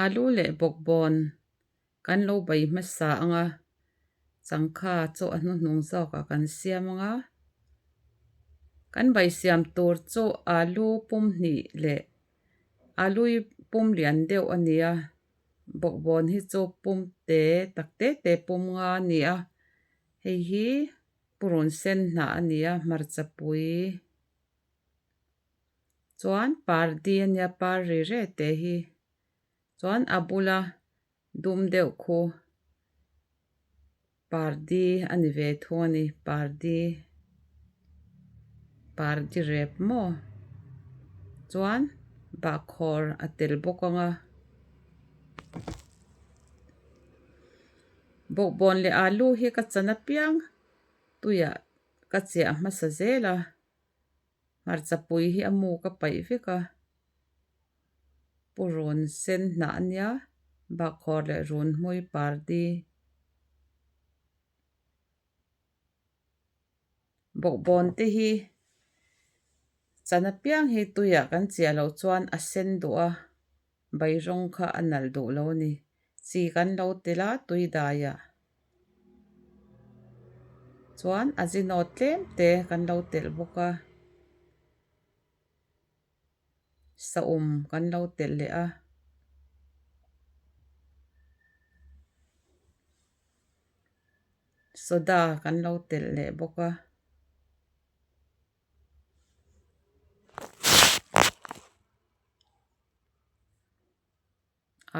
Alu leh bawkbawn kan lo bei hmasa ang a, changkha chu a hnuhnung zawkah kan siam ang a. Kan bai siam tur chu alu pum hnih leh alu hi pum lian deuh a ni a, bawkbawn hi chu pum te tak te te pum nga a ni a, hei hi purun sen hnah a ni a hmarcha pui. Chuan pardi a nia par ri re te hi chuan a bula dum deuh khu pardi a ni ve thung a ni pardi pardi rep maw chuan bahkhawr a tel bawk ang a bawkbawn leh alu hi ka chan apiang tuiah ka chiah hmasa zel a. Hmarcha pui hi a mu ka paih vek a, purun sen hnah a nia bakhawr leh runhmui pardi bawkbawn te hi chan apiang hi tuiah kan chiah loh chuan a sen duh a, bai rawng kha a nalh duh lo a ni. Chi kan lo tel a tui daiah chuan a zinawt tlem te kan lo telh bawk a saum kan lo telh leh a. Soda kan lo telh leh bawk a.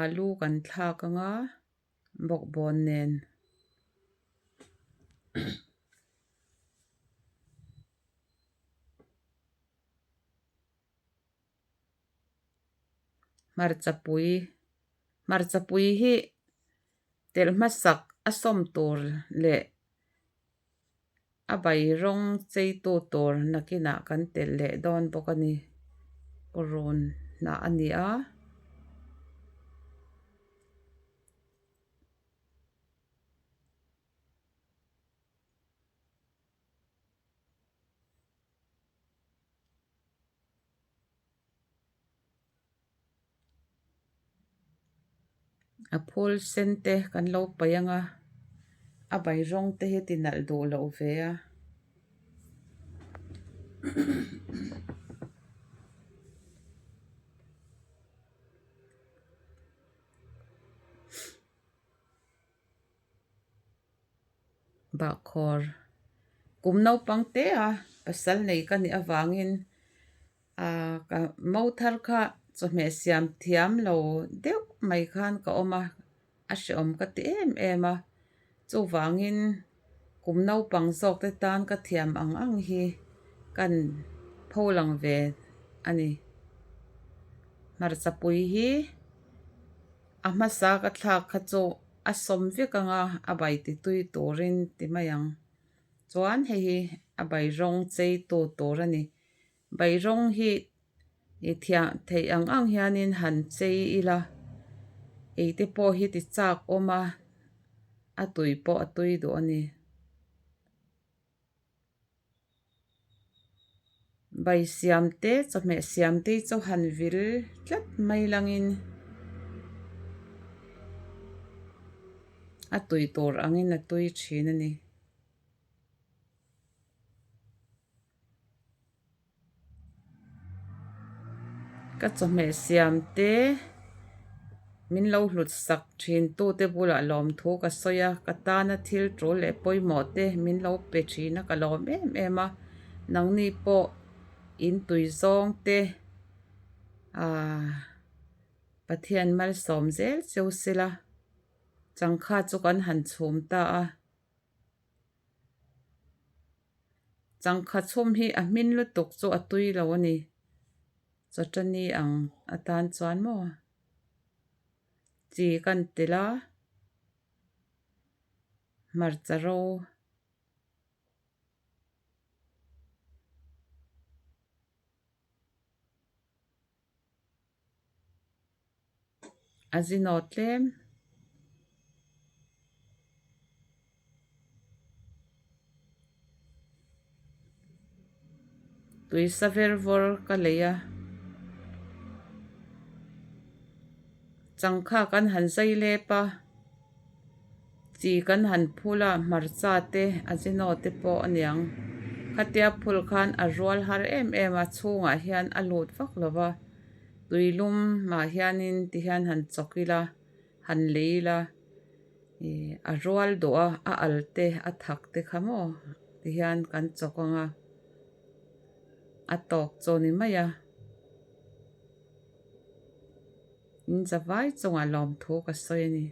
Alu kan thlak ang a bawkbawn nen hmarcha pui hmarcha pui hi telh hmasak a sawm tur leh a bai rawng chei tu tur nakinah kan telh leh dawn bawk a ni purun hnah a ni a. A phul sen te kan lo paih ang a a bai rawng te hi ti nalh duh loh ve a. Bahkhawr kum naupang te a pasal nei ka nih avangin ahh ka mo thar kha chawhmeh siam thiam lo deuh mai khan ka awm a a hrehawm ka ti em em a chuvangin kum naupang zawk te tan ka thiam ang ang hi kan pho lang ve a ni hmarcha pui hi a hmasa ka thlak kha chu a sawm vek ang a a bai ti tui turin ti mai ang chuan hei hi a bai rawng chei tu tur a ni bai rawng hi i thiah theih ang ang hianin han chei ila ei te pawh hi ti chak awm a a tui pawh a tui duh a ni. Bai siam te chawhmeh siam te hi chu han vil tlat mai langin a tui tur angin a tui thin a ni. Ka chawhmeh siam te min lo hlut sak thin tu te bulah lawmthu ka sawi a ka tana thil tul leh pawimawh te min lo pe thin a ka lawm em em a nangni pawh in tui zawng te ahh Pathian malsawm zel cheu sela changkha chu kan han chhum ta a. Changkha chhum hi a hmin lutuk chu a tui lo a ni. Chawṭani ang atan chuan maw chi kan telh a hmarcha ro. A zinawt tlem. Tui sa ver vawr ka lei a. Changkha kan han zai lep a, chi kan han phul a, hmarcha te ajino te pawh a niang. Khatia phul khan a rual har em em a, chhungah hian a lut vak lo va, tuilum ah hianin tihian han chawk ila, han lei ila ih a rual duh a, a al te a thak te kha maw tihian kan chawk ang a, a tawk chu a ni mai a. In zavai chungah lawmthu ka sawi a ni.